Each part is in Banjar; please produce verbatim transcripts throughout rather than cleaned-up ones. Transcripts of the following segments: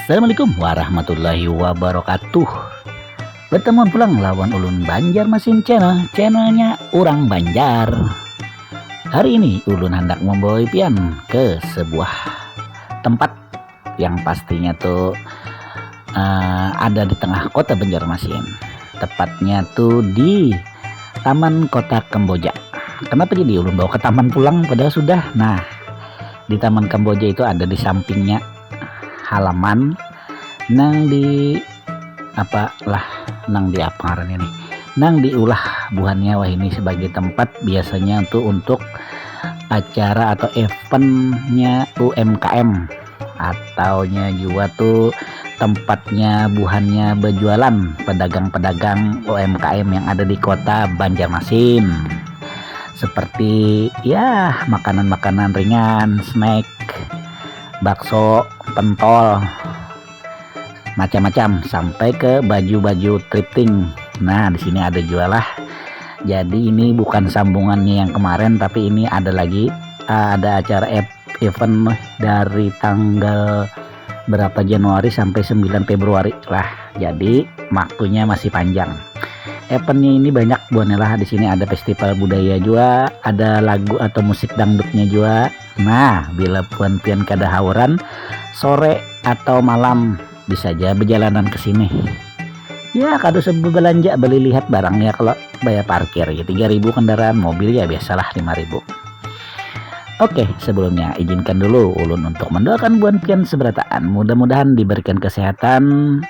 Assalamualaikum warahmatullahi wabarakatuh. Bertemuan pulang lawan ulun Banjarmasin Channel, channelnya orang Banjar. Hari ini ulun hendak membawa pian ke sebuah tempat yang pastinya tuh eh, ada di tengah kota Banjarmasin. Tepatnya tuh di Taman Kota Kamboja. Kenapa jadi ulun bawa ke taman pulang padahal sudah? Nah, di Taman Kamboja itu ada di sampingnya halaman nang di apa lah nang di apa ngarannya nih, nang diulah buhannya wah ini sebagai tempat biasanya tuh untuk acara atau eventnya U M K M ataunya juga tuh tempatnya buhannya berjualan pedagang-pedagang U M K M yang ada di kota Banjarmasin seperti ya makanan-makanan ringan, snack, bakso, pentol, macam-macam sampai ke baju-baju thrifting. Nah, di sini ada juga lah. Jadi ini bukan sambungannya yang kemarin tapi ini ada lagi eh, ada acara ev- event dari tanggal berapa Januari sampai sembilan Februari lah. Jadi waktunya masih panjang. Eventnya ini banyak buahnya lah. Di sini ada festival budaya juga, ada lagu atau musik dangdutnya juga. Nah, bila puan pian kada hauran, sore atau malam bisa aja berjalanan ke sini. Ya, kada usah berbelanja, beli lihat barang ya kalau bayar parkir ya tiga ribu kendaraan, mobil ya biasalah lima ribu. Oke, sebelumnya izinkan dulu ulun untuk mendoakan buan pian seberataan. Mudah-mudahan diberikan kesehatan,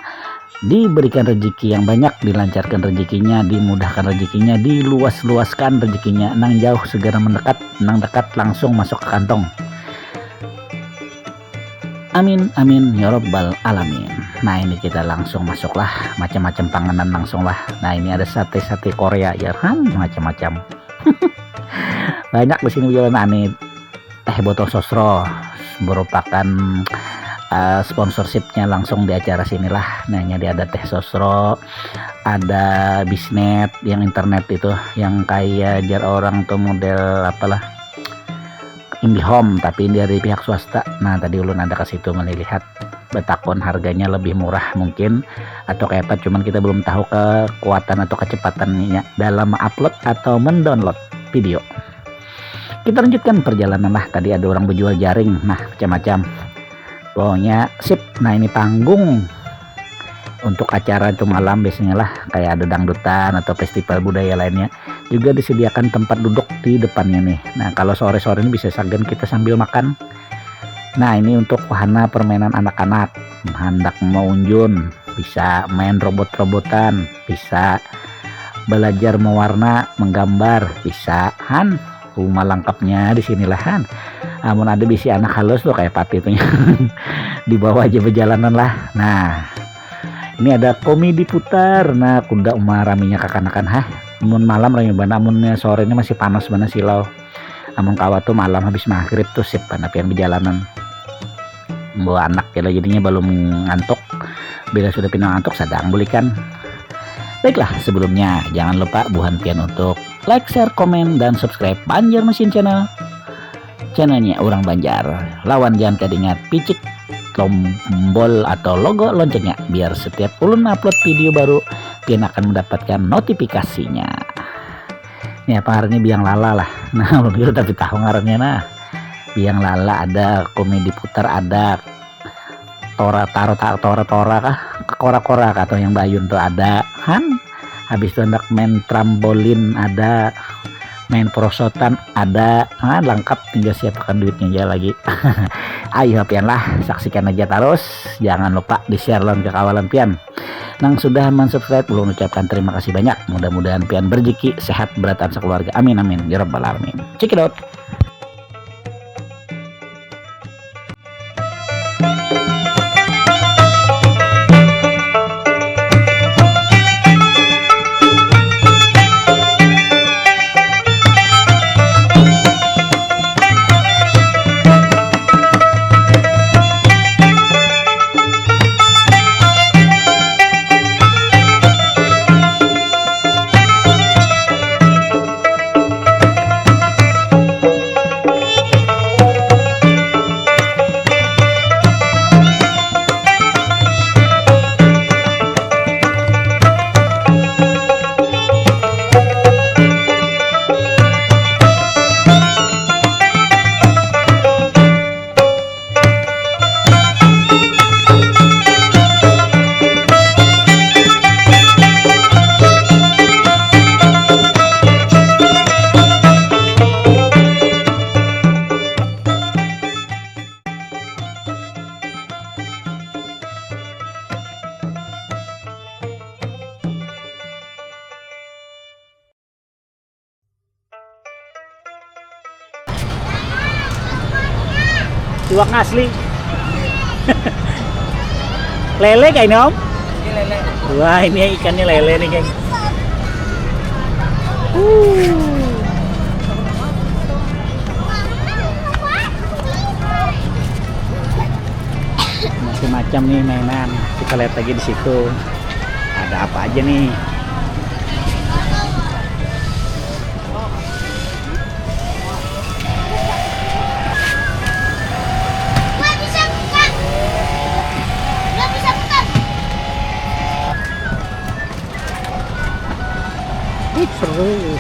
diberikan rezeki yang banyak, dilancarkan rezekinya, dimudahkan rezekinya, diluas-luaskan rezekinya, nang jauh segera mendekat, nang dekat langsung masuk ke kantong. Amin amin ya robbal alamin. Nah, ini kita langsung masuklah, macam-macam panganan langsung lah. Nah, ini ada sate-sate Korea ya kan, macam-macam. Banyak di sini jualan aneh. Teh botol sosro merupakan uh, sponsorshipnya langsung di acara sinilah. Nah, jadi ada teh sosro, ada bisnet yang internet itu, yang kayak jar orang tuh model apalah, IndiHome tapi dari pihak swasta. Nah, tadi ulun ada ke situ melihat, betakon harganya lebih murah mungkin atau kayak apa, cuman kita belum tahu kekuatan atau kecepatannya dalam upload atau mendownload video. Kita lanjutkan perjalanan lah. Tadi ada orang berjual jaring, nah, macam-macam. Pokoknya sip. Nah, ini panggung untuk acara itu malam biasanya lah, kayak ada dangdutan atau festival budaya lainnya. Juga disediakan tempat duduk di depannya nih. Nah, kalau sore-sore ini bisa sagan kita sambil makan. Nah, ini untuk wahana permainan anak-anak, hendak mau unjun, bisa main robot-robotan, bisa belajar mewarna, menggambar, bisa han. Rumah lengkapnya di sinilah han. Amun ada bisi anak halus tuh kayak pati tuh dibawa aja berjalanan lah. Nah, ini ada komedi putar. Nah, kuda uma raminya kakanakan ha. Amun malam rami bana, amunnya sore ini masih panas bana silau. Amun kawa tuh malam habis maghrib tuh sip bana pian berjalanan. Bawa anak ya lah, jadinya belum ngantuk. Bila sudah pinang ngantuk, sadang bulikan. Baiklah, sebelumnya jangan lupa buhan pian untuk like, share, komen, dan subscribe Banjarmasin Channel. Channelnya orang Banjar. Lawan jangan kadingat picik tombol atau logo loncengnya biar setiap ulun upload video baru pian akan mendapatkan notifikasinya. Ini apa ngarannya, biang lala lah. Nah, ulun juga tapi tahu ngarannya nah. Biang lala ada, komedi putar ada, tora taro ta- tora tora kah, kora kora kah, atau yang bayun tuh ada han. Habis itu hendak main trambolin ada, main perosotan ada, nah, lengkap, tinggal siapkan duitnya aja lagi. Ayo pian lah, saksikan aja terus, jangan lupa di share lawan kekawalan pian. Nang sudah mensubscribe, ulun ucapkan terima kasih banyak. Mudah-mudahan pian berjeki sehat berataan sekeluarga, amin amin ya rabbal alamin. Check it out. Iwak asli. Lele kah ini, Om? Wah, ini ikannya lele nih, geng. Uh. Macam-macam nih mainan. Kita lihat lagi di situ. Ada apa aja nih? Ih, seru.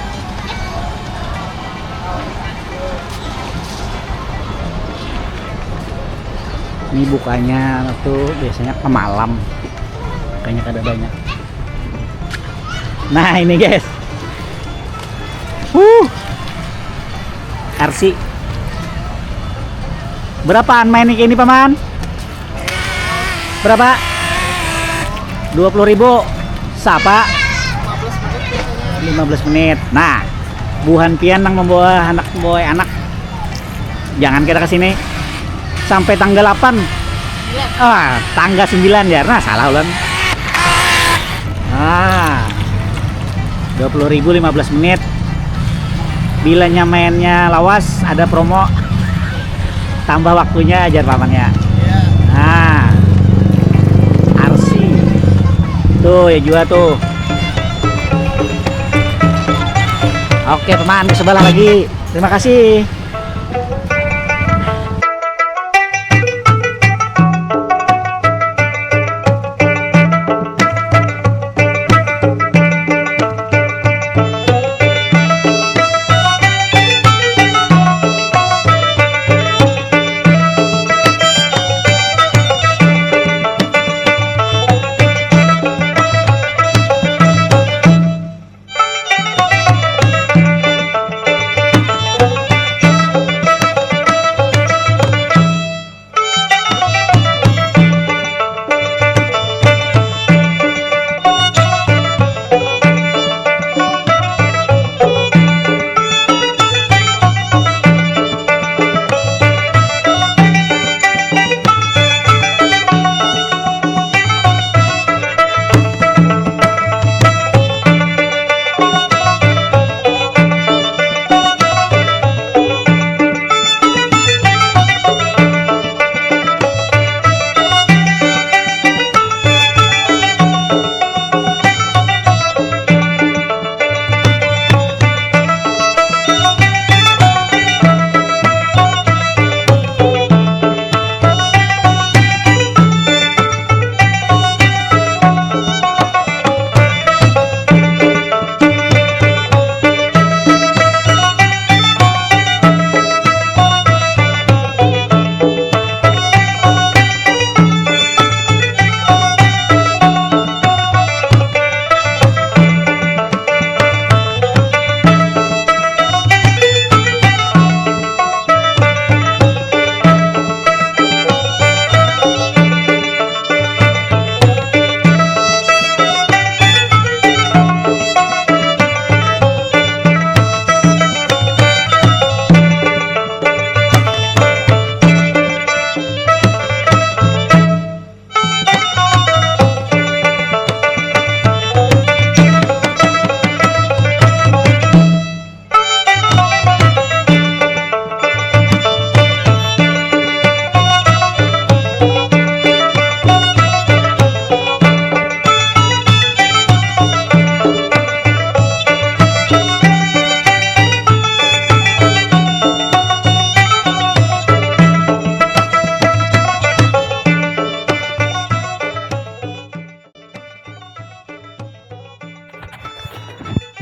Ini bukanya tuh biasanya ke malam. Makanya kada banyak. Nah, ini, guys. Huh. Arsi. Berapaan main ini, Paman? Berapa? Dua puluh ribu. Sapa? Lima belas menit. Nah, buhan pian nang membawa anak, membawa anak, jangan kita ke sini. Sampai tanggal delapan. Ah, tanggal sembilan ya. Nah, salah ulun. Ah. Dua puluh ribu lima belas menit. Bilanya mainnya lawas, ada promo. Tambah waktunya, ajar pamannya. Nah. Arsi. Tuh, ya jua tuh. Oke, paman, ke sebelah lagi. Terima kasih.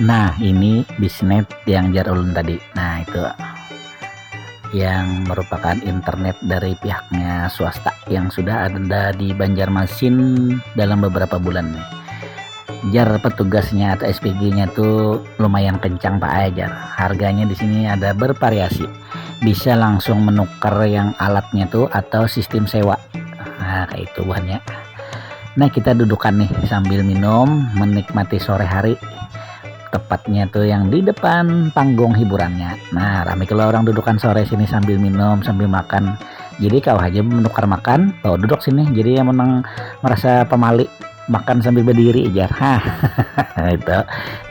Nah, ini bisnet yang jar ulun tadi. Nah, itu yang merupakan internet dari pihaknya swasta yang sudah ada di Banjarmasin dalam beberapa bulan nih. Jar petugasnya atau S P G-nya tuh lumayan kencang, Pak, ajar. Harganya di sini ada bervariasi. Bisa langsung menukar yang alatnya tuh atau sistem sewa. Nah, kayak itu buhannya. Nah, kita dudukan nih sambil minum, menikmati sore hari. Tepatnya tuh yang di depan panggung hiburannya. Nah, rame kalau orang dudukan sore sini sambil minum, sambil makan. Jadi kau aja menukar makan, kau duduk sini. Jadi yang menang merasa pemali, makan sambil berdiri, jar. Hah, itu.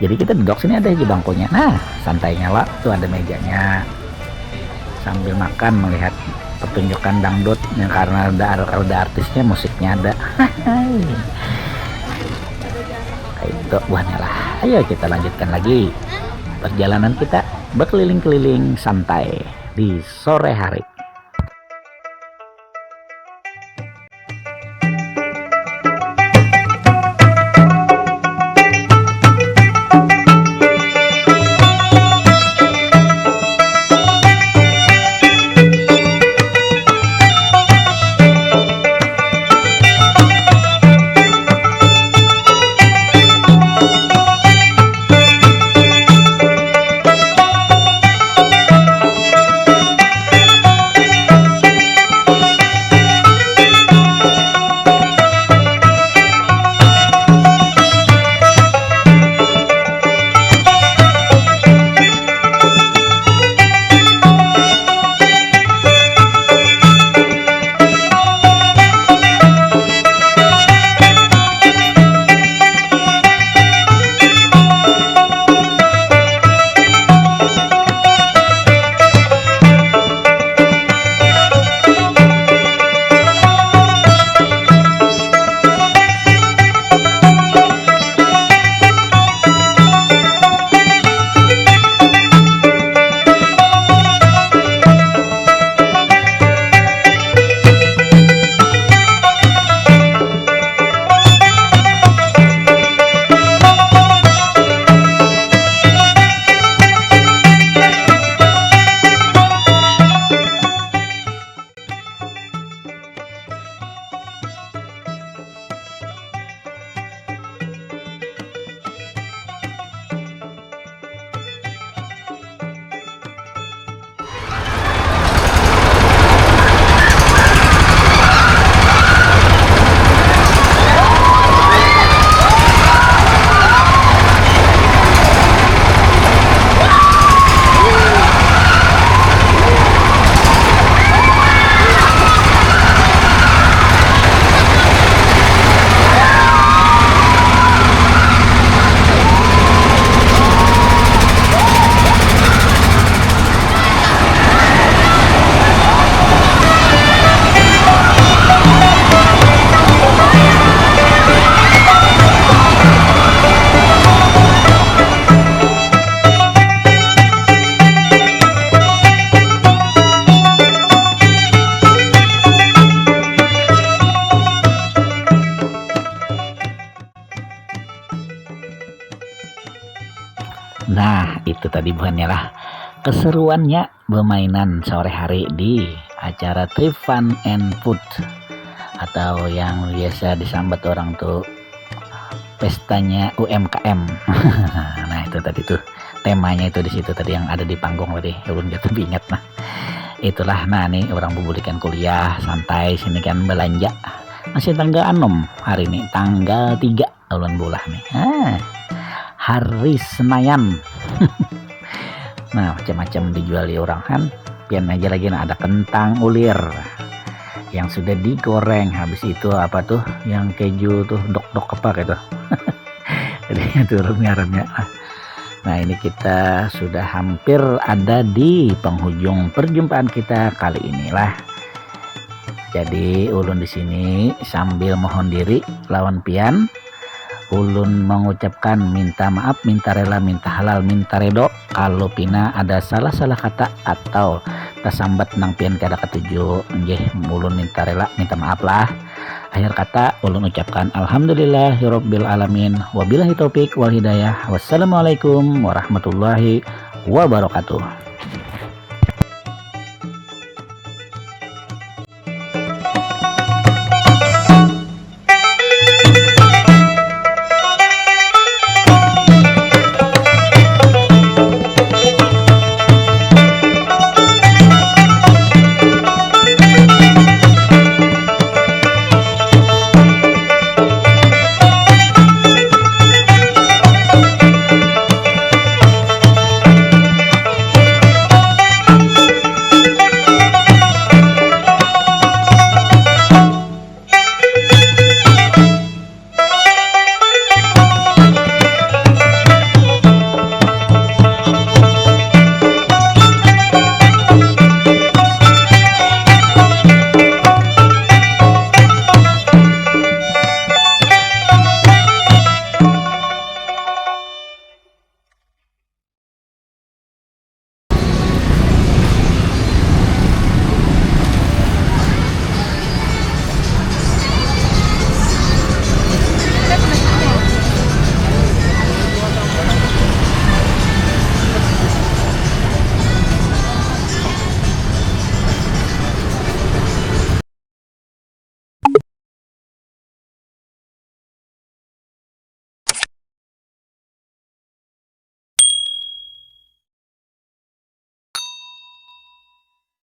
Jadi kita duduk sini, ada aja bangkunya. Nah, santainya lah, tuh ada mejanya. Sambil makan, melihat pertunjukan dangdut yang karena ada, ada artisnya, musiknya ada. Itu buahnya lah. Ayo kita lanjutkan lagi perjalanan kita berkeliling-keliling santai di sore hari. Nah, itu tadi buhannya lah keseruannya bermainan sore hari di acara Trip Fun and Food, atau yang biasa disambat orang tuh pestanya U M K M. Nah, itu tadi tuh temanya itu di situ tadi yang ada di panggung tadi. Ya, ulun gak tapi ingat nah. Itulah, nah, nih orang bubulikan kuliah santai sini kan belanja. Masih tanggal enam hari ini, tanggal tiga ulun bulah nih. Ah, hari Senayan. Nah, macam-macam dijual di orang kan. Pian aja lagi, nah, ada kentang ulir yang sudah digoreng, habis itu apa tuh yang keju tuh, dok-dok apa gitu. Jadi turun ngarannya. Nah, ini kita sudah hampir ada di penghujung perjumpaan kita kali inilah. Jadi ulun di sini sambil mohon diri lawan pian. Ulun mengucapkan minta maaf, minta rela, minta halal, minta redo kalau pina ada salah-salah kata atau tasambat nang pian kada katuju. Nggih, ulun minta rela, minta maaf lah. Akhir kata ulun ucapkan alhamdulillahirabbil alamin. Wabillahi taufik wal hidayah. Wassalamualaikum warahmatullahi wabarakatuh.